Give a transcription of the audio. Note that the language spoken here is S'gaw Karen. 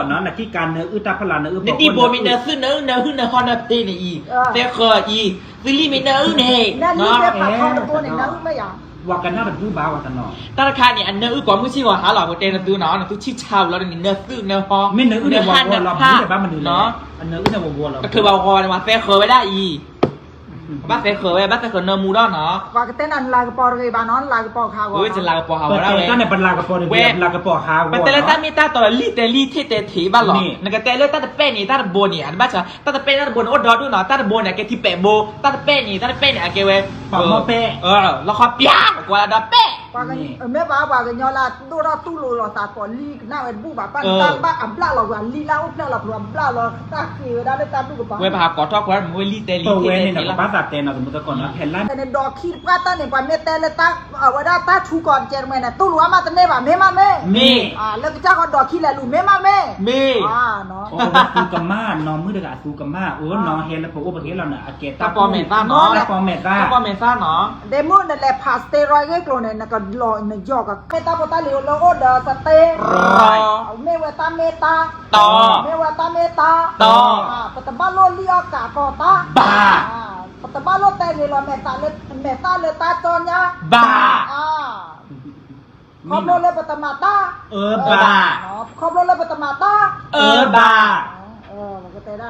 နခံကၤနၢအုၣ်တၢ်ဖီလာ်နၢအုၣ် နဒံၣ်ဘိမ့ၢ်နၢသုၣ်နၢအုၣ်နၢဟုၣ်နၢဟီနၢဖ့န့ၣ်အံၤ, သဲဃၢၤအံၤ, သုလံၣ်မ့ၢ်နၢအုၣ်န့ၣ်, ဝၤကနၣ်တဒူဘၣ်ဝၤတနီၤ, တၢ်တခါန့ၣ် အနၢအုၣ်ကိးမုၢ်ဆ့ၣ်ဂီၤဟါလီၤ ပတဲနသုနီၤ နသုဆံၣ်ဆါဝံၤလီၤန့ၣ် နသုၣ်နၢဟီ, မ့ၢ်နၢအုၣ်န့ၣ်ဝၤဂီၤလီၤ မ့ၢ်တဘၣ်မနုၤလဲၣ်, အနၢအုၣ်န့ၣ်ဝၤဂီၤလီၤ ကထုးဝၤဂီၤန့ၣ်ဝၤသဲဃၢၤဝဲဒၣ်အံၤ, ဘၣ်သဲဃၢၤဝဲ ဘၣ်သဲဃၢၤနၢမူဒီးနီၤ ပှၤကတဲနၤနလၤကပီၤတဂ့ၤဘၣ်နီၤ နလၤကပီၤခးဂီၤ, လၤကပီၤဟးဂီၤဒၣ်ဝဲ, ပတဲတၢ်န့ၣ် ပလၤကပီၤတဂ့ၤ ပလၤကပီၤဟးဂီၤ, ပတဲလၢတၢ်မ့ၢ်တၢ်တီဒီးလံာ်တဲလံာ်ထံၣ်တဲထံၣ်ဘၣ်လီၤ, နကတဲလၢတၢ်တပဲၣ်န့ၣ် တၢ်တဘိန့ၣ် အတဘၣ်ဆၣ် တၢ်တပဲၣ်တၢ်တဘိန့ၣ် အိၣ်ဒီဒူၣ်နီၤ တၢ်တဘိန့ၣ် အကဲထံပဲာ်ဘိ, တၢ်တပဲၣ်န့ၣ် တၢ်တပဲၣ်န့ၣ် အကဲဝဲ, ပှၤမီၢ်ပဲၣ်, လီၤဃီပျၢ်ကွၢ်ဒီးပဲၣ်, မ့ၢ်ဘၣ်ပှၤကညီလၢဒိၣ်ထီၣ်တူၢ်လိာ်လီၤသးကိးလံကနၣ်ဝဲတဘူၣ်ဘၣ် ပၢ်န့ၣ်တၢ်ဘၣ်အဘျၣ်လီၤ ပှၤလံလၢအိၣ်ဖျဲၣ်လီၤ ပှၤဘျၣ်လီၤတၢ်ဃ့ဝဲဒၣ်လၢတၢ်ဒူၣ်ကပၤ, ဝဲပဟးကိးထီၣ်ကွၢ်မ့ၢ်ဝဲလံတဲလံထံၣ်တဲထံၣ်လီၤ ပဘၣ်သးတဲနီၤ သမုသကိးနီၤ ဖဲလါန့ၣ် ဒိးခံတပှၢ်တၢ်န့ၣ် ပှၤမ့ၢ်တဲလၢတၢ် အဝဲဒၣ်တၢ်ထူကီၢ်တကဲတမဲန့ၣ် တူၢ်လိာ်အါမးတန့ၢ်ဘၣ် မ့ၢ်မးမ့ၢ်, မ့ၢ်, လၢကစၢ်ဃီဒိးခံလဲၤလူၤ မ့ၢ်မးမ့ၢ်, မ့ၢ်, အသူကမၣ်နီၤ မုၢ်တဂၤအသူကမၣ် အိၣ်နီၤ ဟဲလၢပအိၣ်ပဟဲလီၤန့ၣ် အကဲတၢ်ပီၣ်မဲာ်သၣ်နီၤ တၢ်ပီၣ်မဲာ်သၣ်, တၢ်ပီၣ်မဲာ်သၣ်နီၤ, ဒ်မုၢ်နလဲၤဖး steroid ဂ့ၢ်ကျိၤန့ၣ် နကလီၤနယီၢ်ကမ့ၢ်တၢ်ဖိတၢ်လံၤလၢအိၣ်ဒီး steroid မ့ၢ်ဝဲတၢ်မ့ၢ်တၢ် တီ မ့ၢ်ဝဲတၢ်မ့ၢ်တၢ် တီ ပတဘၣ်လိၣ်လံၣ်အီၣ်ကးကီတၢ် ဘၣ်, ပတဘၣ်လိၣ်တဲဂ့ၤလီၤ မဲာ်သၣ်လၢတၢ်ကၠီညါ ဘၣ်, ခီဖျိလၢပတမၤတၢ် အၢဘၣ်, ခီဖျိလၢပတမၤတၢ် အၢဘၣ်, ပကတဲဒၣ်